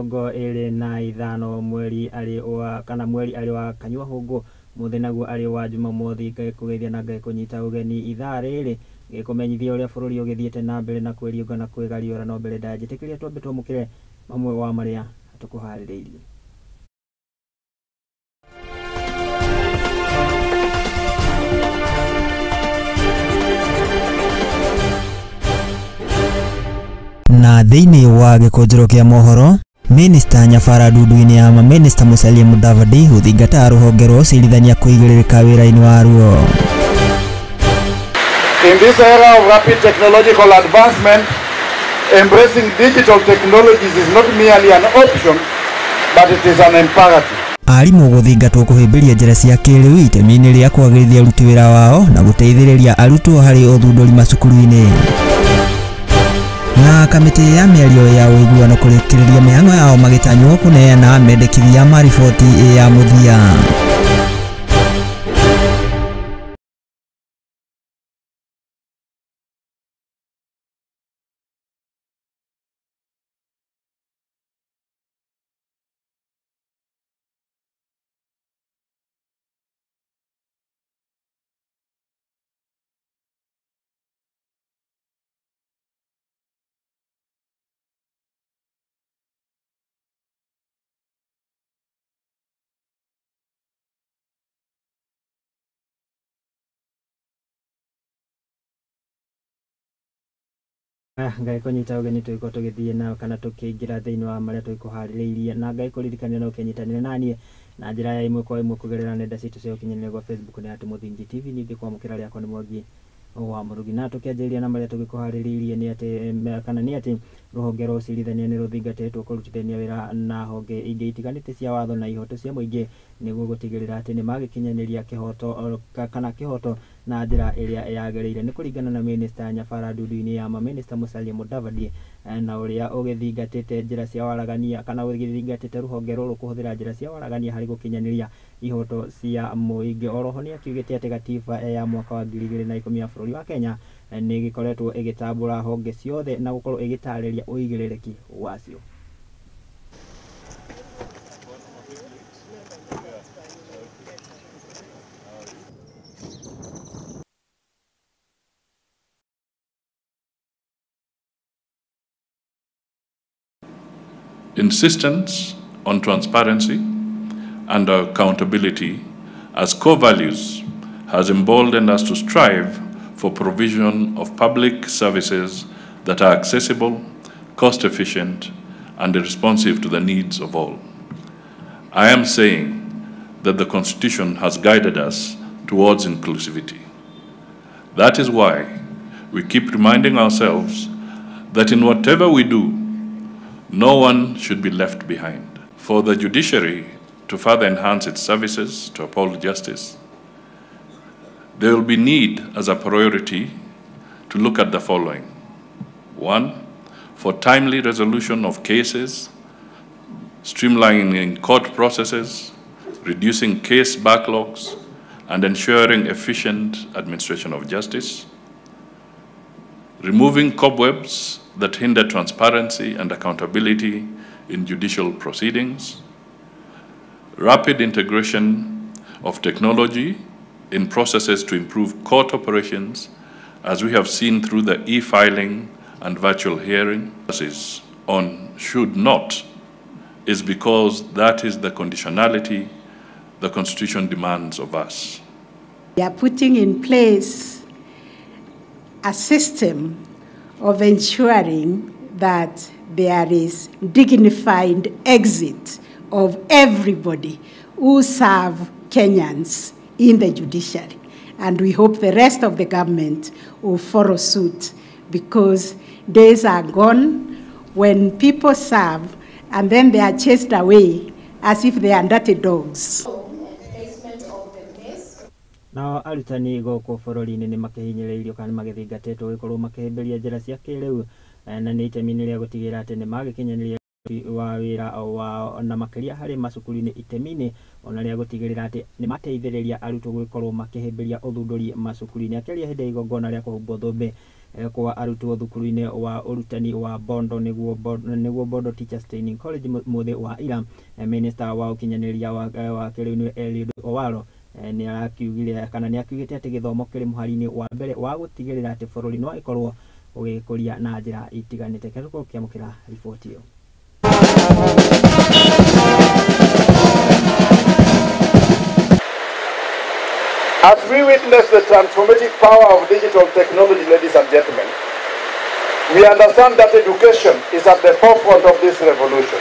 25 mweri arĩ wa kana mweri arĩ wa kanyua hũngũ mũthĩ naguo arĩ wa Jumamothi. Ngagĩkũgeithia na ngagĩkũnyita ũgeni ithaa rĩrĩ gĩkũmenyithia ũrĩa bũrũri ũgĩthiĩte na mbere na kwĩriũnga na kwĩgariũra. No mbere ndanjĩtĩkĩria twambe twamũkĩre mamwe wa marĩa tũkũharĩrĩirie. Na thĩinĩ wa gĩkũnjĩro kĩa mohoro, Minista Nyabara Ndundu-inĩ ya mamĩnĩsta Musalia Mudavadi gũthingata rũhonge rwa ũcirithania kũigĩrĩrĩka wĩra-inĩ waruo. In this era of rapid technological advancement, embracing digital technologies is not merely an option, but it is an imperative. Arimũ gũthingatwo kũhĩmbĩria njĩra cia kĩrĩu itemi-inĩ rĩa kwagĩrithia ũruti wĩra wao na gũteithĩrĩria arutwo harĩ ũthundũri macukuru-inĩ. Na kamĩtĩ ya mĩario ya ũiguano kũrĩkĩrĩria mĩhang'o yao magĩtanywo kũneana mendekithia ma riboti ya mũthia. Ngagĩkũnyita ũgeni tũgĩkorwo tũgĩthiĩ na kana tũkĩingĩra thĩinĩ wa marĩa tũgĩkũharĩrĩirie, na ngagĩkũririkania no ũkĩnyitanĩre naniĩ na njĩra ya ĩmwe kwa ĩmwe kũgerera nenda citũ cia ũkinyanĩria gwa Facebook na at Mũthingi TV. Ningĩ kwamũkĩra rĩakwa nĩ Mwangi wa Mũrugi. Na tũkĩanjĩrĩria na marĩa tũgĩkũharĩrĩirie nĩ atĩ kana nĩ atĩ rũhonge rwa ũcirithania nĩ rũthingatĩtwo kũrutithania wĩra na honge ingĩ itiganĩte cia watho na ihoto cia mũingĩ nĩguo gũtigĩrĩra atĩ nĩ magĩkinyanĩria kĩhoto kana kĩhoto na njĩra ĩrĩa yagĩrĩire. Nĩ kũringana na Minista Nyabara Ndundu-inĩ ya mamĩnĩsta Musalia Mudavadi, na ũrĩa ũgĩthingatĩte njĩra cia waragania kana ũgĩthingatĩte rũhonge rũrũ kũhũthĩra njĩra cia waragania harĩ gũkinyanĩria ihoto cia mũingĩ. Oroho nĩ akiugĩte atĩ gatiba ya mwaka wa 2010 ya bũrũri wa Kenya nĩ ĩgĩkoretwo ĩgĩtambũra honge ciothe na gũkorwo ĩgĩtarĩria ũigĩrĩrĩki wacio. Insistence on transparency and accountability as core values has emboldened us to strive for provision of public services that are accessible, cost-efficient, and responsive to the needs of all. I am saying that the Constitution has guided us towards inclusivity. That is why we keep reminding ourselves that in whatever we do, no one should be left behind. For the judiciary to further enhance its services to uphold justice, there will be need as a priority to look at the following. 1, for timely resolution of cases, streamlining court processes, reducing case backlogs, and ensuring efficient administration of justice, removing cobwebs that hinder transparency and accountability in judicial proceedings, rapid integration of technology in processes to improve court operations, as we have seen through the e-filing and virtual hearing on should not, is because that is the conditionality the Constitution demands of us. We are putting in place a system of ensuring that there is dignified exit of everybody who serve Kenyans in the judiciary. And we hope the rest of the government will follow suit, because days are gone when people serve and then they are chased away as if they are dirty dogs. Nao arutani gũkũ bũrũri-inĩ nĩ makĩhinyĩrĩirio kana magĩthingatĩtwo gũkorwo makĩhĩmbĩria njĩra cia kĩrĩu, na nĩ itemi-inĩ rĩa gũtigĩrĩra atĩ nĩ magĩkinyanĩria wa wĩra wao na makĩria harĩ macukuru-inĩ, itemi-inĩ ona rĩa gũtigĩrĩra atĩ nĩ mateithĩrĩria arutwo gũkorwo makĩhĩmbĩria ũthundũri macukuru-inĩ. Akĩaria hĩndĩ ya igongona rĩa kũhumbwo thũmbĩ kwa arutwo thukuru-inĩ wa ũrutani wa Bondo nĩguo Bondo Teachers Training College mũthĩ wa ira. Minister wa ũkinyanĩria wa kĩrĩu nĩ Eliud Owalo nĩ arakiugire kana nĩ akiugĩte atĩ gĩthomo kĩrĩ mũhari-inĩ wa mbere wa gũtigĩrĩra atĩ bũrũri no ĩkorwo ũgĩkũria na njĩra itiganĩte. Kĩrũko kĩamũkĩra riboti ĩyo. As we witness the transformative power of digital technology, ladies and gentlemen, we understand that education is at the forefront of this revolution.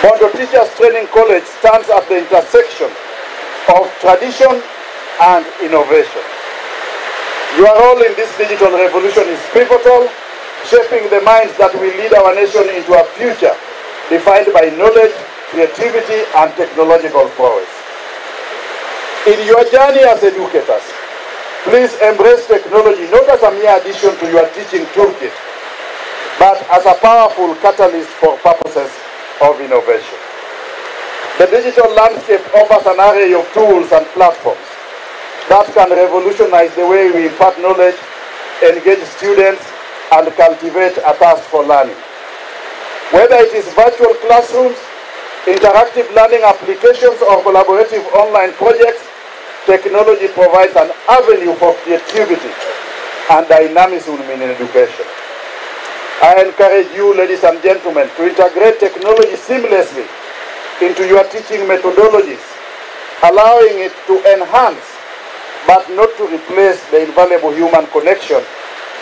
Bondo Teachers Training College stands at the intersection of tradition and innovation. Your role in this digital revolution is pivotal, shaping the minds that will lead our nation into a future defined by knowledge, creativity, and technological prowess. In your journey as educators, please embrace technology not as a mere addition to your teaching toolkit, but as a powerful catalyst for purposes of innovation. The digital landscape offers an array of tools and platforms that can revolutionize the way we impart knowledge, engage students, and cultivate a thirst for learning. Whether it is virtual classrooms, interactive learning applications, or collaborative online projects, technology provides an avenue for creativity and dynamism in education. I encourage you, ladies and gentlemen, to integrate technology seamlessly into your teaching methodologies, allowing it to enhance but not to replace the invaluable human connection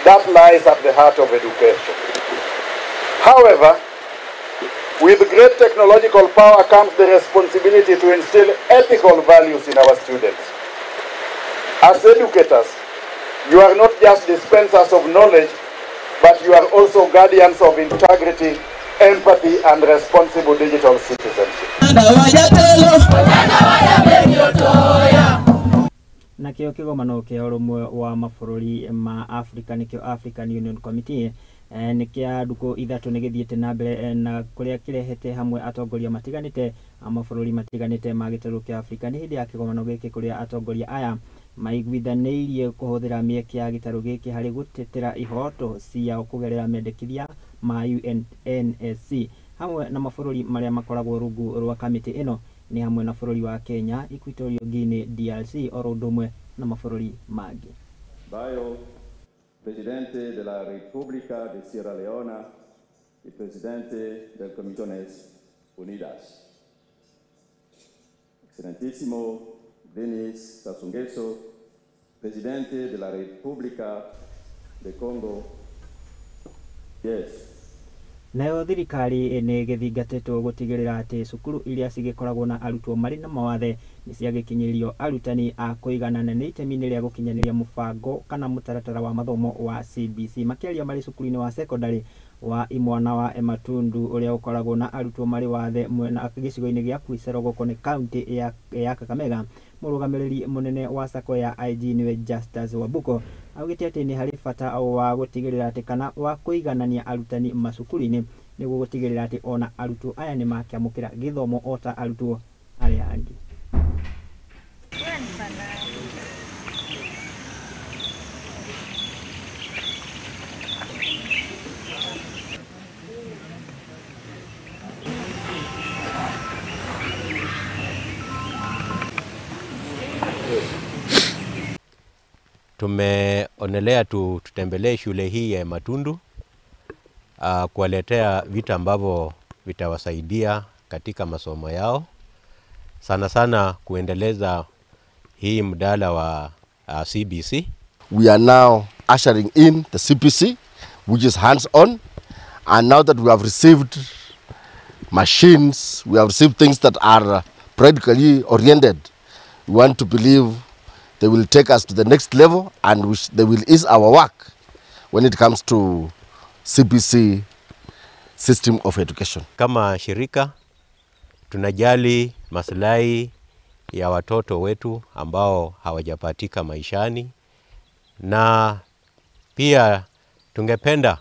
that lies at the heart of education. However, with great technological power comes the responsibility to instill ethical values in our students. As educators, you are not just dispensers of knowledge, but you are also guardians of integrity, empathy, and responsible digital citizenship. Nakio kigomano kia urumwe wa mabũrũri ma Africa nikio African Union Committee nĩ kĩa ndukũ ithatũ nĩ gĩthiĩte na mbere na kũrĩa kĩrehete hamwe atongoria matiganĩte a mabũrũri matiganĩte ma gĩtarũ kĩa Afrika. Nĩ hĩndĩ ya kĩgomano gĩkĩ kũrĩa atongoria aya maiguithanĩirie kũhũthĩra mĩeke ya gĩtarũ gĩkĩ harĩ gũtetera ihoto ciao kũgerera mendekithia ma UNNSC hamwe na mabũrũri marĩa makoragwo rungu rwa kamĩtĩ ĩno nĩ hamwe na bũrũri wa Kenya, Equatorial Guinea, DRC oro ũndũ ũmwe na mabũrũri mangĩ. Bayo, Presidente de la República de Sierra Leona y Presidente del Comisiones Unidas. Excelentísimo Denis Sassou Nguesso, Presidente de la República de Congo. Yes. Nayo thirikari nĩ gĩthingatĩtwo gũtigĩrĩra atĩ cukuru iria cigĩkoragwo na arutwo marĩ na mawathe nĩ ciagĩkinyĩrio arutani a kũigana na nĩ itemi-inĩ rĩa gũkinyanĩria mũbango kana mũtaratara wa mathomo wa CBC. Makĩaria marĩ cukuru-inĩ wa secondary wa Imwana wa Ematundu ũrĩa ũkoragwo na arutwo marĩ wathe mwena gĩcigo-inĩ gĩa Khwisero gũkũ nĩ kaunti ya Kakamega, mũrũgamĩrĩri mũnene wa sacco ya IG nĩwe Justus Wabuko augĩte atĩ nĩ harĩ bata wa gũtigĩrĩra atĩ kana wa kũiganania arutani macukuru-inĩ nĩguo gũtigĩrĩra atĩ ona arutwo aya nĩ makĩamũkĩra gĩthomo o ta arutwo arĩa angĩ. Tumeonelea tutembelee shule hii ya Matundu kuwaletea vitu ambavyo vitawasaidia katika masomo yao, sana sana kuendeleza hii mdala wa CBC. We are now ushering in the CBC, which is hands-on, and now that we have received machines, we have received things that are practically oriented. We want to believe they will take us to the next level and which they will ease our work when it comes to CBC system of education. Kama shirika tunajali maslahi ya watoto wetu ambao hawajapatika maishani, na pia tungependa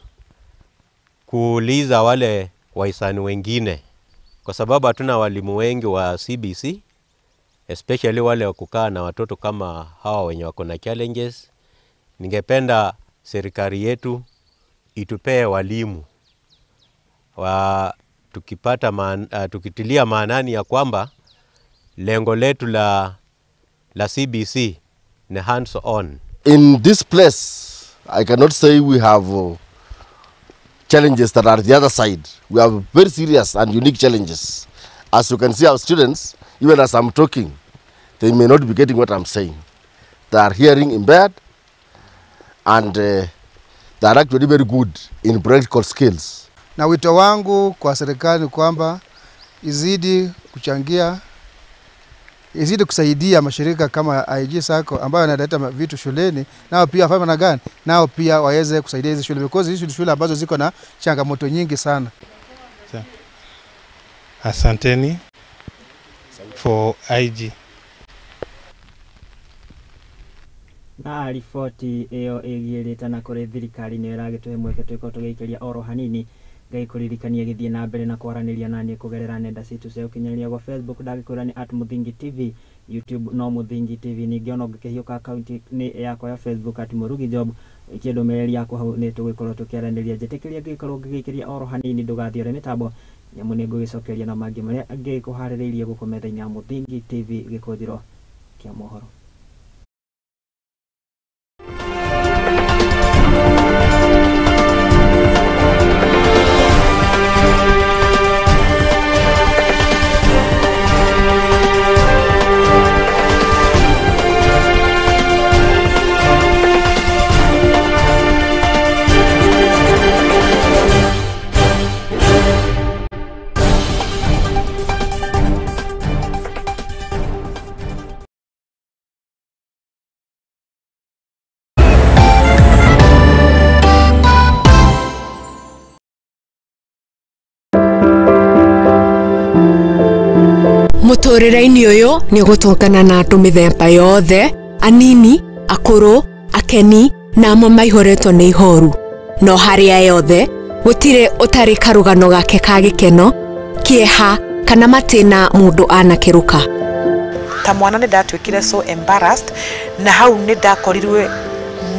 kuuliza wale wahisani wengine, kwa sababu hatuna walimu wengi wa CBC, especially wale wa kukaa na watoto kama hawa wenye wako na challenges. Ningependa serikali yetu itupee walimu wa tukipata tukitilia maanani ya kwamba lengo letu la CBC ni hands on. In this place, I cannot say we have challenges that are the other side. We have very serious and unique challenges. As you can see, our students, even as I'm talking, they may not be getting what I'm saying. They are hearing impaired, and they are actually very good in practical skills. Na wito wangu kwa serikali kwamba izidi kuchangia, izidi kusaidia mashirika kama IG Sacco ambayo yanaleta vitu shuleni, nao pia wafanye na gani, nao pia waweze kusaidia hizi shule, because hizi shule ambazo ziko na changamoto nyingi sana. Asanteni for IG. Na riboti ĩyo ĩgiĩ rĩtana kũrĩ thirikari nĩyo ĩragĩtũhe mweke twĩkorwo tũgĩikĩria oro hanini. Ngaikũririkania gĩthiĩ na mbere na kwaranĩria naniĩ kũgerera nenda citũ cia ũkinyanĩria gwa Facebook ndagĩkwĩra nĩ @Muthingi TV, YouTube no Muthingi TV, ningĩ ona ũngĩkĩhiũka akaunti nĩ yakwa ya Facebook @Murugi Job, ikie ndũmĩrĩri yaku hau nĩ tũgũkorwo tũkĩaranĩria. Njĩtĩkĩria ngĩkorwo ngĩgĩikĩria oro hanini ndũgathiore mĩtambo nyamu nĩ ngũgĩcokeria na mangĩ marĩa ngĩkũharĩrĩirie gũkũ metha-inĩ ya Muthingi TV gĩkũnjĩro kĩa mohoro. Mũtũrĩre-inĩ ũyũ nĩ ũgũtũngana na andũ mĩthemba yothe, anini, akũrũ, akeni na amwe maihũrĩtwo nĩ ihoru. No harĩa yothe gũtirĩ ũtarĩ karũgano gake ka gĩkeno, kĩeha kana matĩna mũndũ anakĩrũka. Ta mwana nĩ ndatuĩkire so embarrassed, na hau nĩ ndakorirwe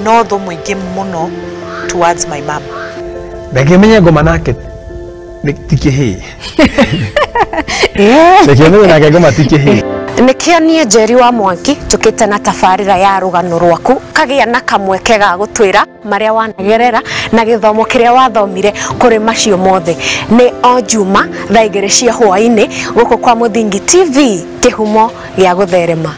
no thũ mũingĩ mũno towards my mom. Ndangĩmenya ngoma nake ti kĩhĩĩ. Ndangĩmenya nake ngoma ti kĩhĩĩ. Nĩkĩo niĩ Njeri wa Mwangi njũkĩte na tabarĩra ya rũgano rwaku kagĩa na kamweke ga gũtwĩra marĩa wanagerera na gĩthomo kĩrĩa wathomire kũrĩ macio mothe. Nĩ o Juma thaa 2 cia hwaĩ-inĩ gũkũ kwa Muthingi TV, kĩhumo gĩa gũtherema.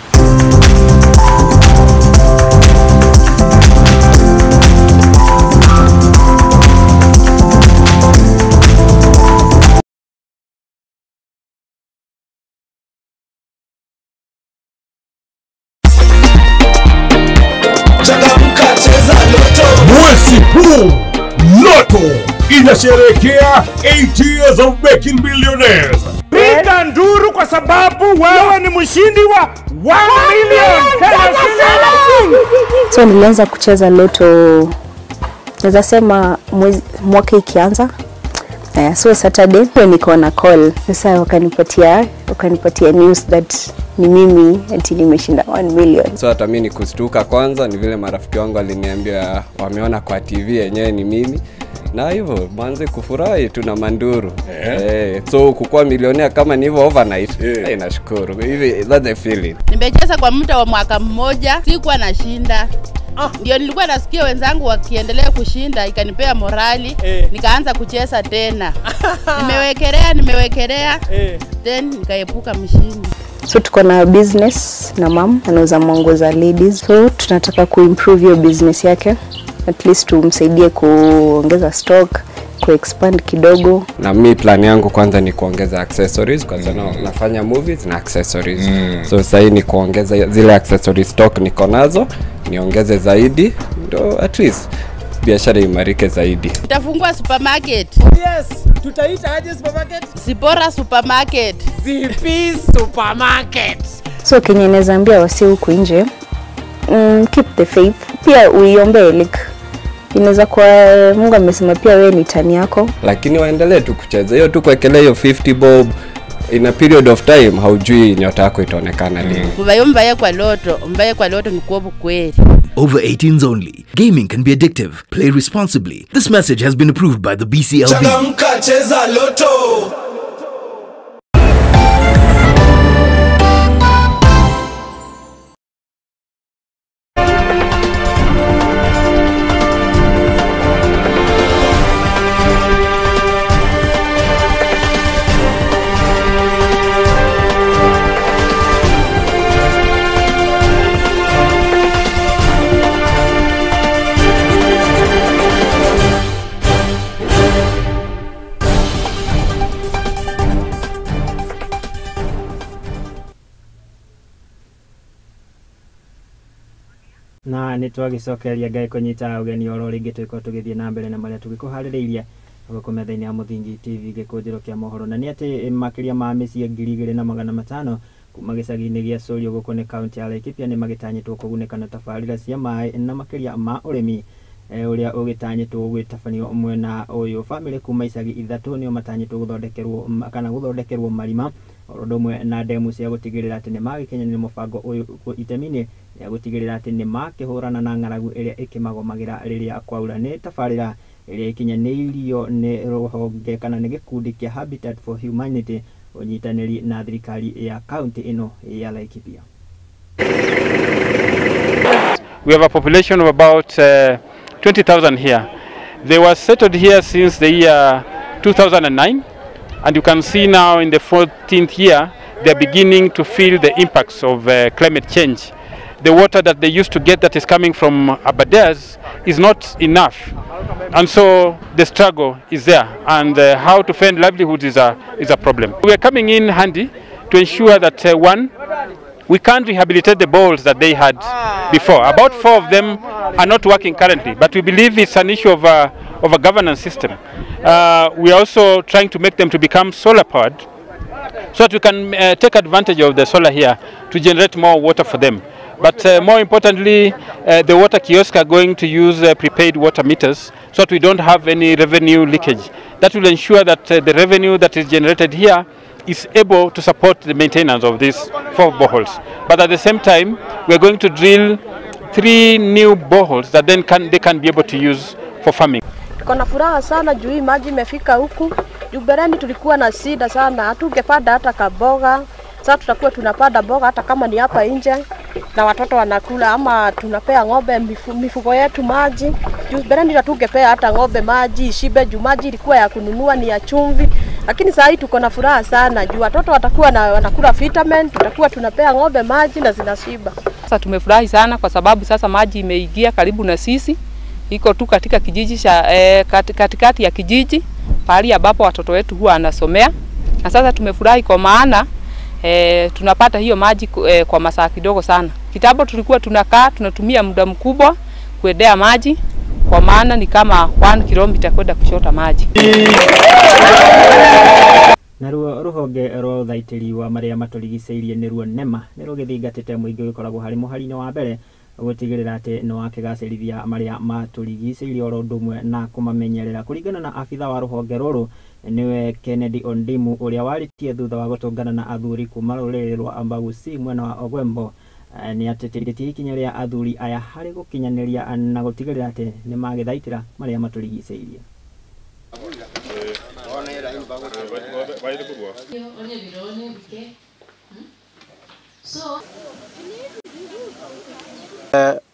Lotto inasherehekea 8 years of making billionaires. Piga nduru kwa sababu wewe ni mshindi wa 1 million. So nilianza kucheza Lotto naweza sema mwaka ikianza. So Saturday niko na call. Sasa wakanipatia news that ni mimi ati nimeshinda 1 million. So hata mimi nikustuka kwanza ni vile marafiki wangu waliniambia wameona kwa TV yenyewe ni mimi. Na hivyo manze kufurahi tuna manduru. So kukua milionea kama ni hivyo overnight. Nashukuru. Hivi that's the feeling. Nimecheza kwa muda wa mwaka mmoja, sikuwa nashinda. Ndio nilikuwa nasikia wenzangu wakiendelea kushinda, ikanipea morali, nikaanza kucheza tena. Nimewekelea, then nikaepuka mshindi. So tuko na business na mom anauza manguo za ladies. So tunataka kuimprove hiyo business yake, at least tumsaidie kuongeza stock, kuexpand kidogo. Na mi plan yangu kwanza ni kuongeza accessories kwa sababu nafanya movies na accessories. So sasa ni kuongeza zile accessories stock niko nazo, niongeze zaidi ndio at least biashara imarike zaidi. Tutafungua supermarket. Yes, tutaita aje supermarket? Zipora supermarket. Zipi supermarket. So kenye naweza ambia wasi huku nje, keep the faith. Pia uiombe like inaweza kwa Mungu amesema pia wewe ni tani yako. Lakini waendelee tu kucheza. Hiyo tu kuekelea hiyo 50 bob, In a period of time haujui nyota yako itaonekana lini. Kubayo mbaye kwa loto, mbaye kwa loto ni kwa kweli. Over 18s only. Gaming can be addictive. Play responsibly. This message has been approved by the BCLB. Changamka, cheza loto. Na nä twagäcokeria Ngai kũnyita ũgeni oro rĩngĩ tũgĩkorwo tũgĩthiĩ na mbere na marĩa tũgĩkũharĩrĩirie gũkũ metha-inĩ ya Mũthingi TV gĩkũnjĩro kĩa mohoro. Na nĩ atĩ makĩria ma mĩciĩ 2500 kuma gĩcagi-inĩ gĩa Sũriũ gũkũ nĩ kaunti ya Laikipia nĩ magĩtanyĩtwo kũgunĩka na tabarĩra cia maĩ na makĩria ma ũrĩmi ũrĩa ũgĩtanyĩtwo gwĩtabanio mwena ũyũ. Bamĩrĩ kuma icagi ithatũ nĩo matanyĩtwo gũthondekerwo kana gũthondekerwo marima oro ũndũ ũmwe na ndemu cia gũtigĩrĩra atĩ nĩ magĩkinyanĩria mũbango ũyũ itemi-inĩ rĩa gũtigĩrĩra atĩ nĩ makĩhũrana na ng'aragu ĩrĩa ĩkĩmagomagĩra rĩrĩa kwaura. Nĩ tabarĩra ĩrĩa ĩkinyanĩirio nĩ rũhonge kana nĩ gĩkundi kĩa Habitat for Humanity ũnyitanĩri na thirikari ya kaunti ĩno ya Laikipia. We have a population of about 20,000 here. They were settled here since the year 2009, and you can see now in the 14th year they are beginning to feel the impacts of climate change. The water that they used to get that is coming from Aberdares is not enough, and so the struggle is there, and how to fend livelihoods is a problem. We are coming in handy to ensure that one, we can't rehabilitate the bowls that they had before. About 4 of them are not working currently, but we believe it's an issue of a governance system. We are also trying to make them to become solar powered so that we can take advantage of the solar here to generate more water for them. But more importantly, the water kiosks are going to use prepaid water meters so that we don't have any revenue leakage. That will ensure that the revenue that is generated here is able to support the maintenance of these 4 boreholes. But at the same time, we are going to drill 3 new boreholes that then they can be able to use for farming. Tuko na furaha sana juu hii maji imefika huku. Juu bereni tulikuwa na shida sana, hatungepanda hata kaboga. Sasa tutakuwa tunapanda boga hata kama ni hapa nje na watoto wanakula, ama tunapea ng'ombe mifugo yetu maji. Juu bereni hatungepea hata ng'ombe maji ishibe, juu maji ilikuwa ya kununua ni ya chumvi. Lakini sasa hii tuko na furaha sana juu watoto watakuwa na wanakula vitamin, tutakuwa tunapea ng'ombe maji na zinashiba. Sasa tumefurahi sana kwa sababu sasa maji imeingia karibu na sisi. Iko tu katika kijiji cha katikati ya kijiji pahali ambapo watoto wetu huwa anasomea. Na sasa tumefurahi kwa maana tunapata hiyo maji kwa masaa kidogo sana. Kitambo tulikuwa tunakaa tunatumia muda mkubwa kuendea maji, kwa maana ni kama 1 kilomita kwenda kuchota maji. Naruo ruhonge rwa ũthaitĩri wa marĩa matũrigicĩirie nĩruo NEMA nĩ rũgĩthingatĩte mũingĩ ũgĩkoragwo harĩ mũhari-inĩ wa mbere gũtigĩrĩra atĩ nĩ wakĩgacĩrithia marĩa matũrigicĩirie oro ũndũ ũmwe na kũmamenyerera. Kũringana na abitha wa rũhonge rũrũ nĩwe Kennedy Ondimu ũrĩa warĩtie thutha wa gũtũngana na athuri kuma rũrĩrĩ rwa Abagusi mwena wa Ogwembo, nĩ atĩtĩrithĩtie ikinya rĩa athuri aya harĩ gũkinyanĩria na gũtigĩrĩra atĩ nĩ magĩthaitĩra marĩa matũrigicĩirie.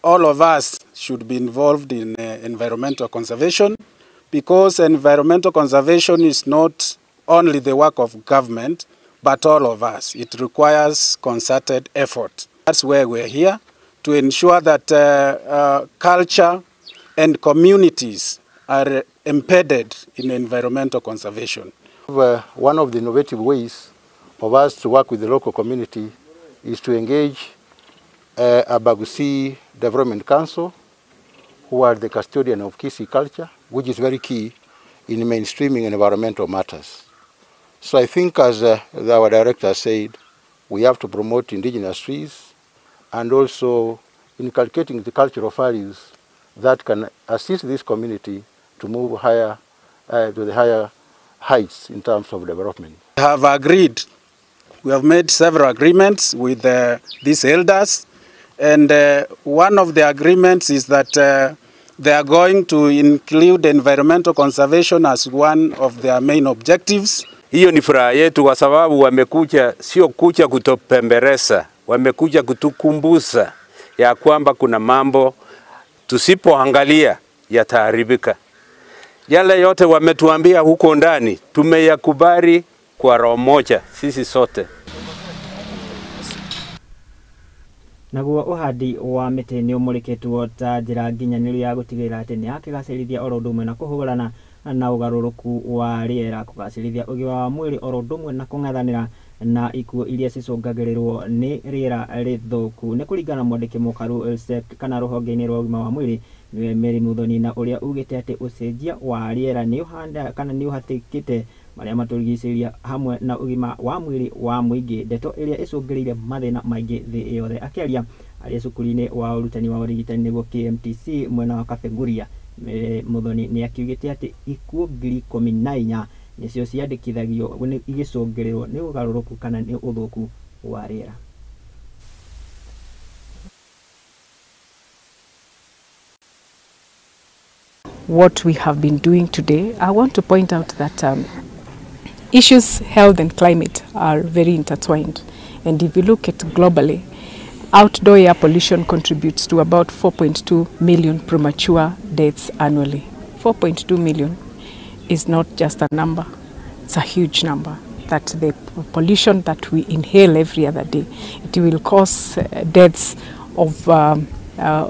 All of us should be involved in environmental conservation, because environmental conservation is not only the work of government, but all of us. It requires concerted effort. That's where we're here, to ensure that culture and communities are embedded in environmental conservation. One of the innovative ways of us to work with the local community is to engage Abagusi Development Council, who are the custodian of Kisii culture, which is very key in mainstreaming environmental matters. So I think, as our director said, we have to promote indigenous trees and also inculcating the cultural values that can assist this community to move higher, to the higher heights in terms of development. We have agreed We have made several agreements with these elders, and one of the agreements is that they are going to include environmental conservation as one of their main objectives. Hiyo ni furaha yetu kwa sababu wamekuja, sio kuja kutupemberesa, wamekuja kutukumbusa ya kwamba kuna mambo tusipoangalia yataharibika. Yale yote wametuambia huko ndani tumeyakubali kwa roho moja sisi sote. Naguo uhandi wa mĩtĩ nĩ ũmũrĩkĩtwo ta njĩra nginyanĩru ya gũtigĩrĩra atĩ nĩ yakĩgacĩrithia oro ũndũ ũmwe na kũhũrana na ũgarũrũku wa rĩera, kũgacĩrithia ũgima wa mwĩrĩ oro ũndũ ũmwe na kũng'ethanĩra na ikuũ iria cicũngagĩrĩrwo nĩ rĩera rĩthũku. Nĩ kũringana na mwandĩki mũkaru kana rũhonge-inĩ rwa ũgima wa mwĩrĩ nĩwe Mary Muthoni, na ũrĩa ugĩte atĩ ũcenjia wa rĩera nĩ ũhanda kana nĩ ũhatĩkĩte marĩa matũrigicĩirie hamwe na ũgima wa mwĩrĩ wa mũingĩ, ndeto ĩrĩa ĩcũngĩrĩire mathĩna maingĩ thĩ yothe. Akĩaria arĩ cukuru-inĩ wa ũrutani wa ũrigitani nĩguo KMTC mwena wa Kapenguria, Mary Muthoni nĩ akiugĩte atĩ ikuũ 14,000 nĩcio ciandĩkithagio igĩcũngĩrĩrwo nĩ ũgarũrũku kana nĩ ũthũku wa rĩera. What we have been doing today, I want to point out that issues health and climate are very intertwined. And if you look at globally, outdoor air pollution contributes to about 4.2 million premature deaths annually. 4.2 million is not just a number, it's a huge number. That the pollution that we inhale every other day, it will cause deaths of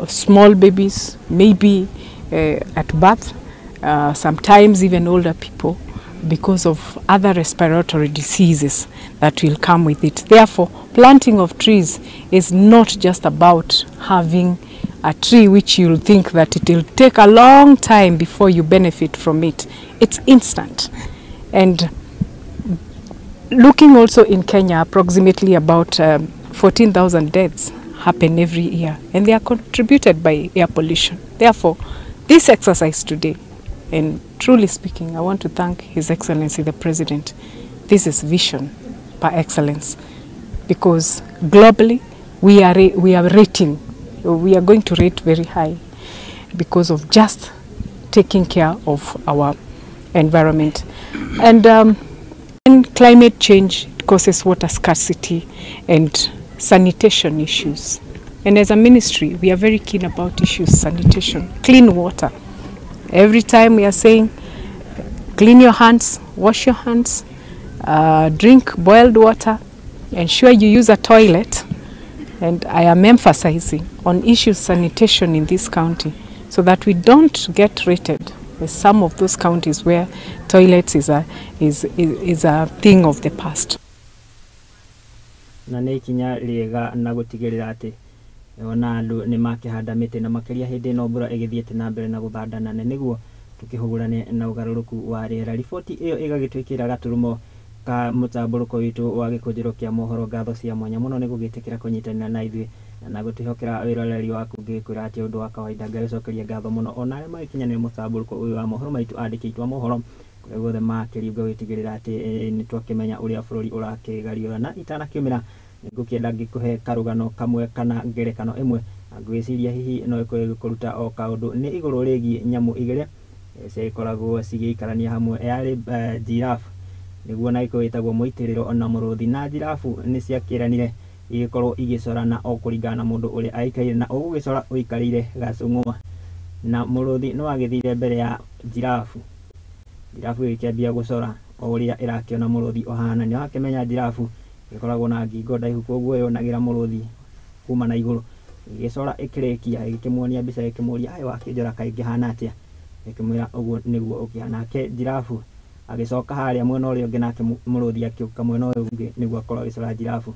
small babies, maybe at birth, sometimes even older people, because of other respiratory diseases that will come with it. Therefore, planting of trees is not just about having a tree which you'll think that it will take a long time before you benefit from it. It's instant. And looking also in Kenya, approximately about 14,000 deaths happen every year, and they are contributed by air pollution. Therefore, this exercise today, and truly speaking, I want to thank His Excellency the President. This is vision par excellence, because globally we are rating, we are going to rate very high because of just taking care of our environment. And climate change causes water scarcity and sanitation issues. And as a ministry, we are very keen about issues sanitation, clean water. Every time we are saying, clean your hands, wash your hands, drink boiled water, ensure you use a toilet. And I am emphasizing on issues sanitation in this county so that we don't get rated as some of those counties where toilets is a thing of the past. Na nĩ ikinya rĩega na gũtigĩrĩra atĩ ona andũ nĩ makĩhanda mĩtĩ na makĩria hĩndĩ ĩno mbura ĩgĩthiĩte na mbere na gũthandana nĩguo tũkĩhũrane na ũgarũrũku wa rĩera. Riboti ĩyo ĩgagĩtwĩkĩra gaturumo ka mũtambũrũko witũ wa gĩkũnjĩro kĩa mohoro. Ngatho cia mwanya mũno nĩ gũgĩtĩkĩra kũnyitanĩra na ithuĩ na gũtwĩhokera wĩroreri waku ngĩkwĩra atĩ ũndũ wa kawaida. Ngai ũcokerie ngatho mũno ona arĩa magĩkinyanĩra mũtambũrũko ũyũ wa mohoro maitũ andĩkĩtwo mohoro kũrĩa guothe makĩringa gũtigĩrĩra atĩ nĩ twakĩmenya ũrĩa bũrũri ũrakĩgariũra. Na itanakiumĩra ngũkĩenda ngĩkũhe karũgano kamwe kana ngerekano ĩmwe ngwĩciria hihi no ĩkorwo ĩgĩkũruta o kaũndũ. Nĩ igũrũ rĩgiĩ nyamũ igĩrĩ cikoragwo cigĩikarania hamwe, yarĩ giraffe nĩguo na gĩkũyũ ĩtagwo mũitĩrĩro na mũrũthi. Na giraffe nĩ ciakĩranire igĩkorwo igĩcorana o kũringana na mũndũ ũrĩa aikaire, na ũgũgĩcora ũikarĩire gacũng'wa, na mũrũthi nĩ wagĩthire mbere ya giraffe. Giraffe ĩgĩkĩambia gũcora o ũrĩa ĩrakĩona mũrũthi ũhana. Nĩ wakĩmenya giraffe ĩkoragwo na ngingo ndaihu, koguo yonagĩra mũrũthi kuma na igũrũ. Ĩgĩcora ĩkĩrĩkia ĩgĩkĩmuonia mbica ĩkĩmũria aĩ wakĩnjora kaĩ ngĩhana atĩa, ĩkĩmwĩra ũguo nĩguo ũkĩhana. Nake giraffe agĩcoka harĩa mwena ũrĩa ũngĩ, nake mũrũthi akĩũka mwena ũyũ ũngĩ nĩguo akorwo agĩcora giraffe.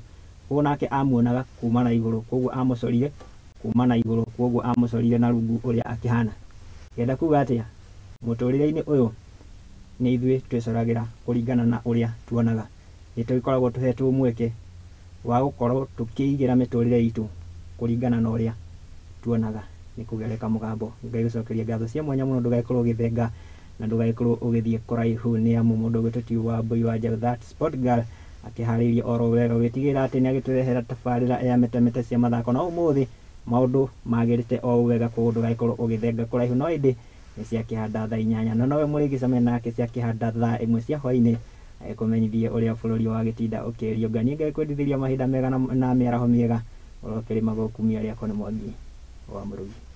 Koguo nake amuonaga kuma na igũrũ, koguo amũcorire kuma na igũrũ, koguo amũcorire na rungu ũrĩa akĩhana. Ngenda kuga atĩa, mũtũrĩre-inĩ ũyũ nĩ ithuĩ twĩcoragĩra kũringana na ũrĩa tuonaga. Nĩ tũgĩkoragwo tũhetwo mweke wa gũkorwo tũkĩigĩra mĩtũrĩre itũ kũringana na ũrĩa tuonaga. Nĩ kũgereka mũgambo. Ngai gũcokeria ngatho cia mwanya mũno, ndũgagĩkorwo ũgĩthenga na ndũgagĩkorwo ũgĩthiĩ kũraihu nĩ amu mũndũ ũgĩtwo ti wa Mbui wa Njaũ, that sport girl Akĩharĩirie oro wega gwĩtigĩra atĩ nĩagĩtũrehera tabarĩra ya metameta cia mathako, na ũmũthĩ maũndũ magĩrĩte o wega, koguo ndũgagĩkorwo ũgĩthenga kũraihu, no ĩndĩ nĩ ciakĩhanda thaa 8, na nowe mũrĩgĩcemania nake ciakĩhanda thaa 1 cia hwainĩ, agĩkũmenyithie ũrĩa bũrũri wa gĩtinda ũkĩriũnga. Niĩ ngagĩkwendithĩria mahinda mega na mĩaraho mĩega, ũrokĩrĩma gũkumia rĩakwa nĩ Mwangi wa Mũrugi.